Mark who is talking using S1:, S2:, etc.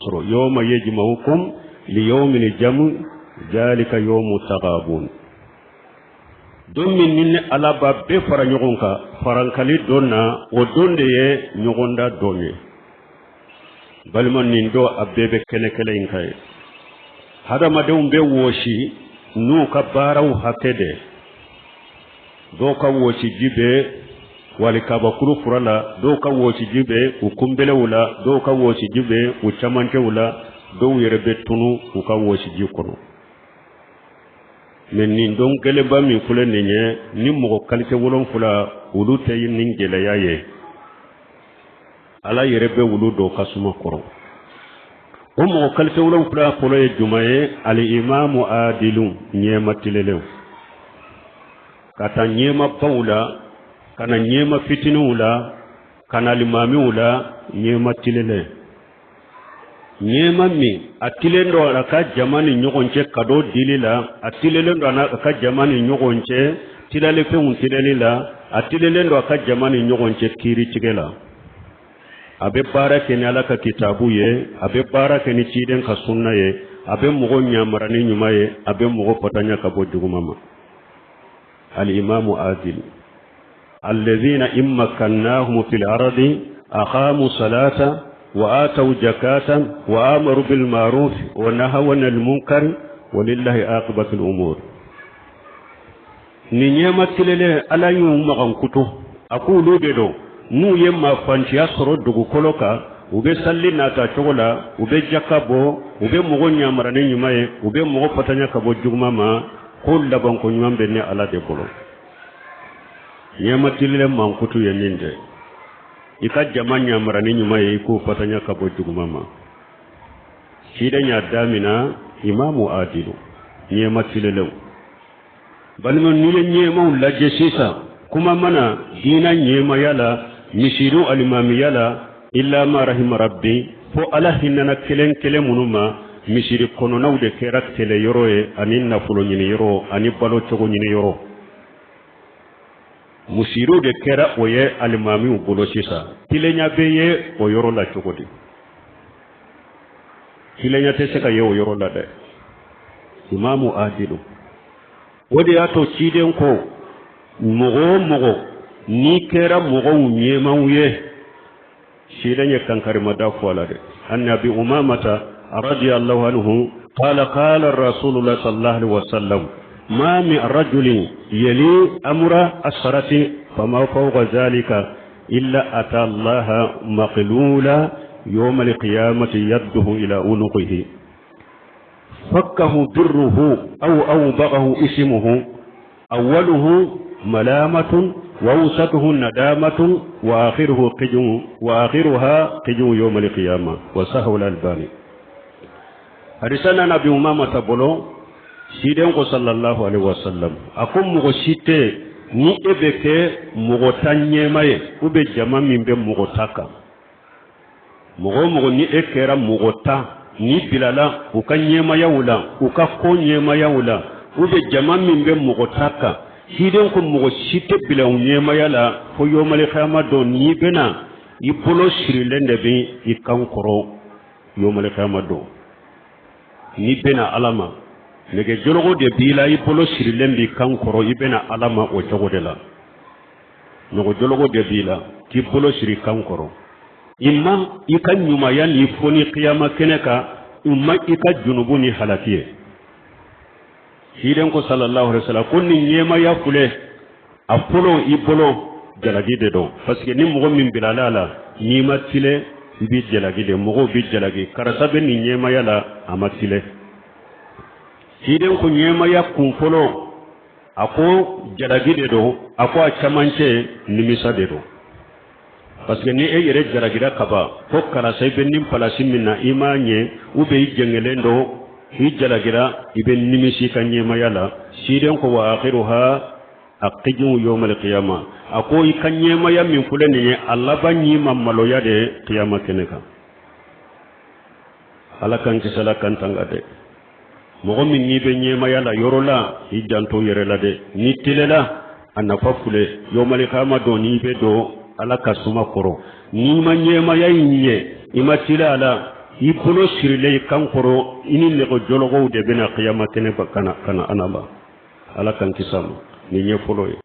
S1: sɔrɔ. Yawma yajma'ukum li yawmil jamu zalika yawmu tagabun. Don min ni ne Ala b'a bɛɛ fara ɲɔgɔn kan farankali don na, o don de ye ɲɔgɔnda don ye. Balima, nin don a bɛɛ bɛ kɛnɛ kelen in kan ye. Hadamadenw bɛ wɔsi n'u ka baaraw hakɛ de. Dɔw ka wɔsiji bɛ walikabakuru fura la, dɔw ka wɔsiji bɛ u kunbɛlɛw la, dɔw ka wɔsiji bɛ u camancɛw la, dɔw yɛrɛ bɛ tunu u ka wɔsiji kɔnɔ. Mɛ nin don gɛlɛnba min filɛ nin ye, ni mɔgɔ kalite 7, olu tɛ nin gɛlɛya ye, Ala yɛrɛ bɛ wulu don kasuma kɔrɔ. O mɔgɔ kalite 7 fɔlɔ ye jumɛn ye? Alimamu adilu, ɲɛma tilenlenw, ka taa ɲɛmabaw la, ka na ɲɛma fitininw la, ka na alimamiw la. Ɲɛma tilenlen, ɲɛma min a tilen don a ka jama ni ɲɔgɔn cɛ kado dili la, a tilelen don a ka jama ni ɲɔgɔn cɛ tilalifɛnw tilali la, a tilelen don a ka jama ni ɲɔgɔn cɛ kiiri tigɛ la, a bɛ baara kɛ ni Ala ka kitabu ye, a bɛ baara kɛ ni ciden ka sunna ye, a bɛ mɔgɔ ɲamara ni ɲuman ye, a bɛ mɔgɔ fatanya ka bɔ juguman ma. Alimamu adil alladhina in makkannahum fil ardi aqamu salata wa ataw zakata wa amaru bil ma'ruf wa nahaw anil munkar walillahi aqibatul umur. Ni ɲɛma tilelen, Ala y'u magankutu, a k'olu de don n'u ye maafantiya sɔrɔ dugukolo kan, u bɛ sali nata cogo la, u bɛ jaka bɔ, u bɛ mɔgɔ ɲamara ni ɲuman ye, u bɛ mɔgɔ fatanya ka bɔ juguman ma, ko labanko ɲuman bɛ ne Ala de bolo. Ɲɛma tilelen mankutu ye nin dɛ: i ka jama ɲamara ni ɲuman ye, i k'o fatanya ka bɔ juguman ma. Ciden y'a damina imamu adilu, ɲɛma tilelenw. Balima, n'i ye ɲɛmaw lajɛ sisan, kuma mana diina ɲɛmaya la, misiriw alimamiya la, illa ma rahima rabbi, fo Ala hinɛna kelen kelen minnu ma, misiri kɔnɔnaw de kɛra kɛlɛ yɔrɔ ye, ani nafolo ɲini yɔrɔ, ani balo cogo ɲini yɔrɔ. Misiriw de kɛra o ye alimamiw bolo sisan. Tilenya bɛ ye o yɔrɔ la cogo di? Tilenya tɛ se ka ye o yɔrɔ la dɛ. Imamu adilu, o de y'a to ciden ko mɔgɔ o mɔgɔ n'i kɛra mɔgɔw ɲɛmaw ye, ciden ye kankarimada fɔ a la dɛ. An Abi Umamata radiyallahu anhu qala qala Rasulullah sallallahu alaihi wasallam: ma min rajulin yali amra asharati fama fawqa zalika illa ata Allaha maqlula yawma alqiyamati yadduhu ila unuqihi fakkahu birruhu aw awbaqahu ismuhu awwaluhu malamatun wa awsatuhu nadamatun wa akhiruhu qijun wa akhiruha qijun yawm alqiyamah. Wa sahahu al-Albani. Hadisa nana Abi Umama ta bolo, ciden ko sallallahu alaihi wasallam, a ko mɔgɔ si tɛ ni e bɛ kɛ mɔgɔ ta ɲɛma ye, ou bien jama min bɛ mɔgɔ ta kan, mɔgɔ o mɔgɔ ni e kɛra mɔgɔ ta ni bilala u ka ɲɛmayaw la, u ka ko ɲɛmayaw la, ou bien jama min bɛ mɔgɔ ta kan, ciden ko mɔgɔ si tɛ bila u ɲɛmaya la fo yomalikiyama don, n'i bɛna, i bolo sirilen de bɛ i kan kɔrɔ. Yomalikiyama don, n'i bɛna Ala ma, nɛgɛ jologo de b'i la, i bolo sirilen b'i kan kɔrɔ, i bɛna Ala ma o cogo de la. Nɛgɛ jologo de b'i la k'i bolo siri kan kɔrɔ. I ma i ka ɲumanya ni foni kiyama kɛnɛ kan, i ma i ka junubu ni halaki ye. Ciden ko sallallahu alaihi wasallam ko nin ɲɛmaya filɛ, a fɔlɔ, i bolo jalaki de don, parce que ni mɔgɔ min bilala a la, n'i ma tilen, i bɛ jalaki de, mɔgɔw bɛ jalaki: karisa bɛ nin ɲɛmaya la, a ma tilen. Ciden ko ɲɛmaya kun fɔlɔ, a ko jalaki de don, a ko a camancɛ nimisa de don, parce que ni e yɛrɛ jalakira kaban ko karisa, i bɛ nin palasi min na, i m'a ɲɛ, ou bien i jɛngɛlen don, i jalakira, i bɛ nimisi i ka ɲɛmaya la. Ciden ko wa akhiruha aqiju yawmal qiyama, a ko i ka ɲɛmaya min filɛ nin ye, a laban y'i ma maloya de kiyama kɛnɛ kan. Ala k'an kisi, Ala k'an tanga dɛ. Mɔgɔ min n'i bɛ ɲɛmaya la yɔrɔ la, i janto yɛrɛ la dɛ. N'i telela, a nafa filɛ: yawmal qiyama don, n'i bɛ don Ala ka suma kɔrɔ. N'i ma ɲɛmaya in ɲɛ, i ma tila a la, I bolo sirilen i kan kɔrɔ, i ni nɛgɛ jɔlɔkɔw de bɛna kiyama kɛnɛ kan ka na. Ana ma, Ala k'an kisi a ma. Nin ye fɔlɔ ye.